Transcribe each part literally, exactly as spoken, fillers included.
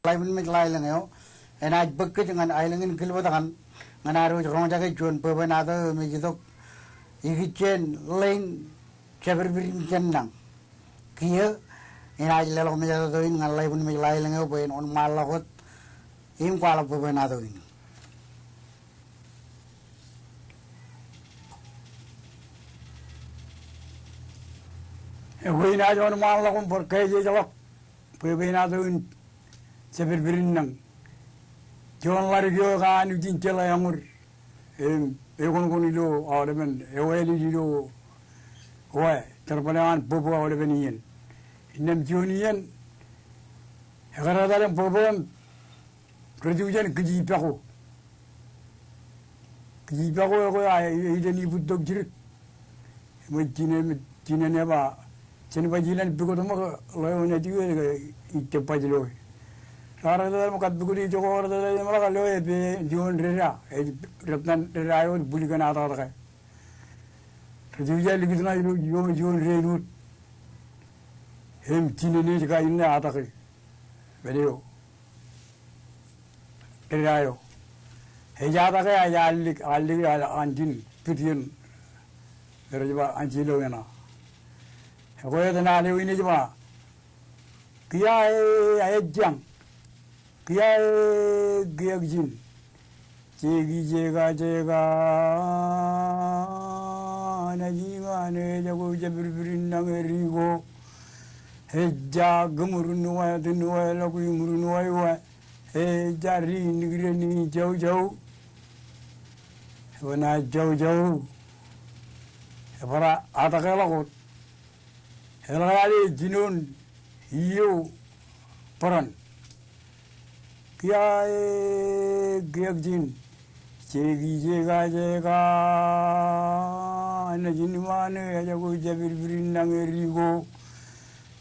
Ḷaibwinmej ḷaelōñ eo enaaj bōk kōj ñan aelōñ in Kilbōtkan ñan ad wōj roñjake juon bwebwenato eo im ej itok ikijjien ḷein Jabidbidin Jinañ. Kiiō enaaj leḷọk mejatoto in ñan ḷaibwinmej ḷaelōñ eo bwe en wōnṃaanḷọk wōt im kwaḷọk bwebwenato in. Ekwe inaaj wōnṃaanḷọk im bar kaejeejḷọk bwebwenato in Jabidbidin Jinañ. Juon ḷaddik eo ekanooj in jeḷā eñood im ekonkon ilo aolepen ewāāl ilo wā jerbal eo an bōkbōk aolepen iien. Innām juon iien ekar etal im bōkbōk im rej ijen kij ipako. Kij ipako ekwe a, e, ej iten ibūttok jidik. Im ej jinen, jinen e ba, jen baj ilan pukot ṃōk ḷeo naaj iwōj ke ij jab baj loe. Raar etal im kab pukot ijoko raar etal im ḷak loe e pād juon dāda, ej rettan dāda eo ej bwilkan ataktak e. Rej iwōj likūt ṇa ilo juon, juon dān wōt. Im jinen e ej kain ṇe atak e. Pād eo. Dāda eo. Ej atak e, ej allik, allik e anjin pit iien. Rej ba anjin eo eṇ. Ekwe etan al eo in ej ba, kiiō e, ejjañ. Kiiō e, kiiō ijin. Jeki jeka jeka, naaj iṃaan e, ejako Jabidbidin Jinañ e ri ko. Ejja kōṃ rūnwā, tūnwā, ḷọk iṃ rūnwaiwā. Ejja ri nikdani joujou. Eban joujou. Ebar atak e ḷọk wōt. Eḷak lale jinoin iiō bōran. Kiiō e, kiiō ijin. Jeki jeka jeka, naaj iṃaan e, ejako Jabidbidin Jinañ e ri ko.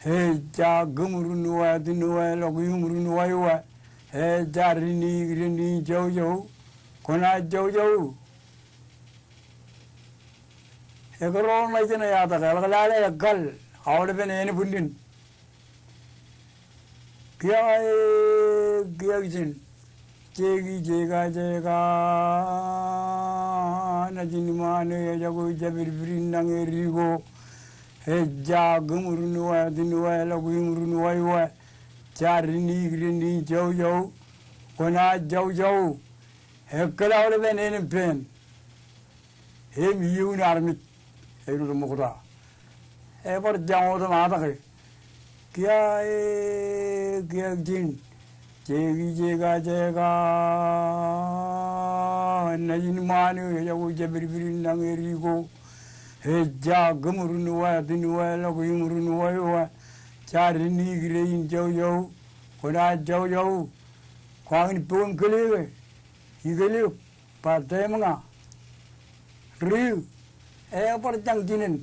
Ejja kōṃ rūnwā, tūnwā, ḷọk iṃ rūnwaiwā. Ejja ri nikdani joujou. Kwōnaaj joujou. Ekar ro ṇa ijin e atak e, eḷak lale ekkal aolepen ānbwinnin. Kiiō e, kiiō ijin. Jeki jeka jeka, naaj iṃaan e, ejako Jabidbidin Jinañ e ri ko. Ejja kōṃ rūnwā, tūnwā, ḷọk iṃ rūnwaiwā. Ejja ri nikdani joujou. Kwōnaaj joujou. Ekkal aolepen ānbwinnin. Im iiō in armej ej rūtto ṃokta. Ebar jañ wōt im atak e. Kiiō e, kiiō ijin. Jeki jeka jeka, naaj iṃaan e, ejako Jabidbidin Jinañ e ri ko. Ejja kōṃ rūnwā, tūnwā, ḷọk iṃ rūnwaiwā. Ejja ri nikdani joujou. Kwōnaaj joujou. Kwaar in pok im kile ke. Ikile eok. Ba tōmak ña. Ri, ebar jañ jinen.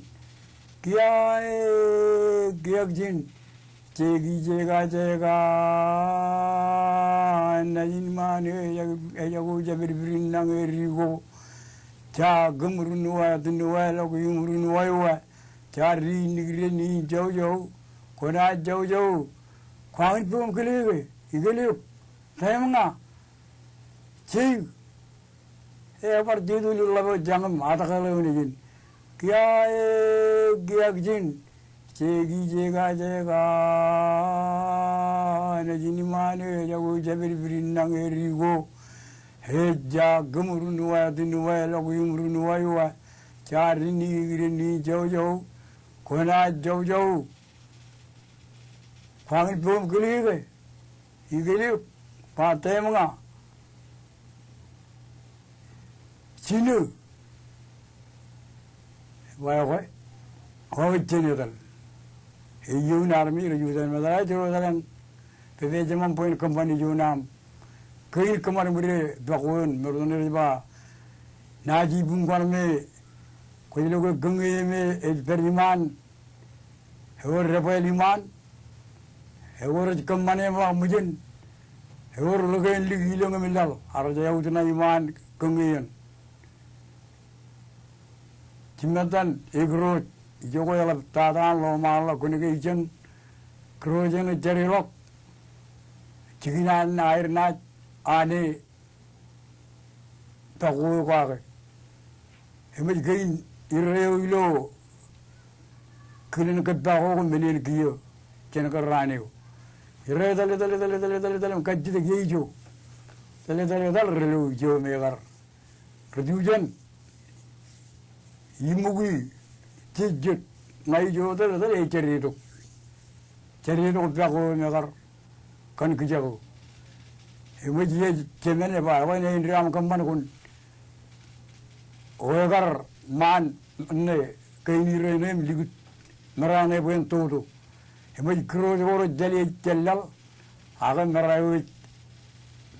Kiiō e, kiiō ijin. Jeki jeka jeka, naaj iṃaan e, ejako Jabidbidin Jinañ e ri ko. Ejja kōṃ rūnwā, tūnwā, ḷọk iṃ rūnwaiwā. Ejja ri nikdani joujou. Kwōnaaj joujou. Kwaar in pok im kile ke. Ikile eok. Tōmak ña. Jeik. Ebar jeitōl ḷap eo jañ im atak e ḷeo nejin. Kiiō e, kiiō ijin. Jeki jeka jeka, naaj iṃaan e, ejako Jabidbidin Jinañ e ri ko. Ejja kōṃ rūnwā, tūnwā, ḷọk iṃ rūnwaiwā. Ejja ri nikdani joujou. Kwōnaaj joujou. Kwaar in pok im kile ke. Ikile eok. Ba tōmak ña. Jino. Ba ekwe. Ekwe jen etal. Iiō in armej rej itok im etal, ej itok im etal ñan pepe jeṃaṃ bwe en kōṃṃani juon aṃ. Kein kōṃṃan ṃwide pọk wōn, me rot ṇe rej ba, naaj ibuñ kōṇaan me, kwōj lo ke kōñe me ej pād iṃaan. Ewōr debwāāl iṃaan. Ewōr ej kōṃṃane ṃōk ṃwijen. Ewōr ḷōke en lik ilōñ im laḷ. Ak rej autna iṃaan kōñe eṇ. Jimettan ekirooj. Ijoko eḷap tata an ḷōṃaanḷọk kōnke ijeṇ kirooj eṇ ej jeraḷọk. jikin an aer naaj ane pako eo kake. Eṃōj kein irreo ilo kilen ke pako ko men in kiiō jān kōn raan eo. Irreo etal, etal, etal, etal, etal, etal im kajjitōk ijo. Etal, etal, etal, relo ijo im ekar ri-jujen iṃukwi jejjet ña ijo etal, etal, ej jaritok. Jaritok pako im ekar kōn kijako. Eṃōj ijo jemān eba, ekwe āindein aṃ kōṃṃan kōn. O ekar ṃaan ṇe kein irreo ṇe im likūt mera ṇe bwe en toto. Eṃōj kirooj ko rej jāle ej jāllal, ak mera eo ej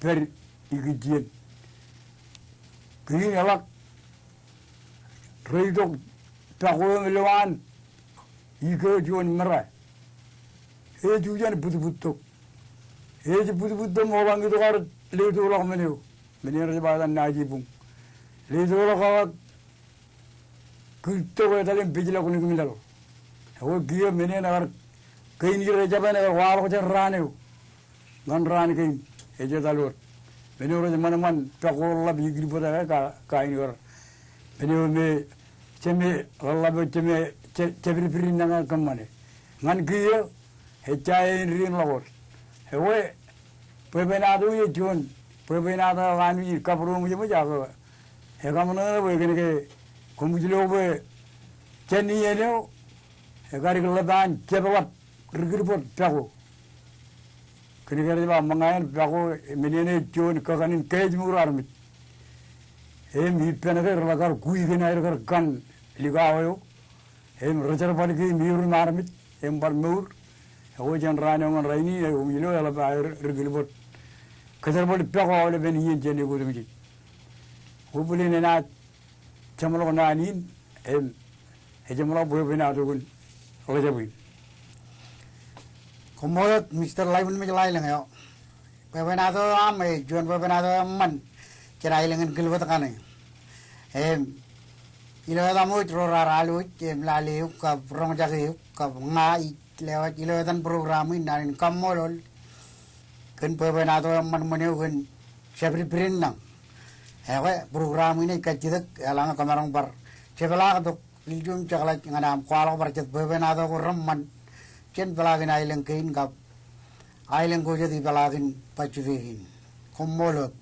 pād ikijjien. Kein eḷak reitok pako im lowaan ike juon mera. Ej jujen butbuttok. Ej butbuttok ṃool aṃ itok ad leitokḷọk men eo. Men in rej ba etan naaj ibuñ. Leitokḷọk ak kūttok etal im pejḷọk ṇikimḷọk. Ekwe kiiō men in ekar kein rej jab en ekar waḷọk jān raan eo ñan raan kein, ej etal wōt. Men eo rej ṃanṃan pako ḷap ikilbōt eo ka-, kain kar. Men eo me jeme ḷaḷḷap eo jeme je-, jepidpid in ñan kōṃṃane. Ñan kiiō ejja āindein ḷọk wōt. Ekwe bwebwenato eo juon bwebwenato eo an ij kabūroṃōj eṃōj ak ekaṃōṇōṇō bwe kōnke koṃij lo bwe jān iien eo ekadik ḷap an jepḷap ri kilbōt pako. Kōnke rej ba ṃōñā in pako men in ej juon kōkanin kein mour armej. Im ippān ke reḷak kar kwi kōn aer kar kan likao eo. Im rej jerbal ke im iur im armej im bar mour. Ekwe jān raan eo ñan rainin eo koṃij lo eḷap aer ri kilbōt kōjerbal pako aolepen iien jān ekwe otemjej. Ekwe bōlen enaaj jeṃḷọk naan in im ejeṃḷọk bwebwenato kōn ḷōjab in. Koṃṃool wōt Mister Laibinmej Laelōñ eo. Bwebwenato eo aṃ ej juon bwebwenato eo eṃṃan jān aelōñ in Kilbōt kaṇe. Im ilo etaṃ wōj ro raar alwōj im lale eok kab roñjake eok kab ña ij lewōj ilo etan program in naan in kaṃṃoolol kōn bwebwenato eo eṃṃan ṃōn eo kōn jepidpid in lañ. Ekwe program in ej kajjitōk eḷaññe kwōmaroñ bar jepḷaaktok ilju im jekḷaj ñan aṃ kwaḷọk bar jet bwebwenato ko reṃṃan jān peḷaakin aelōñ kein kab aelōñ ko jet ipeḷaakin Pacific in. Koṃṃool wōt.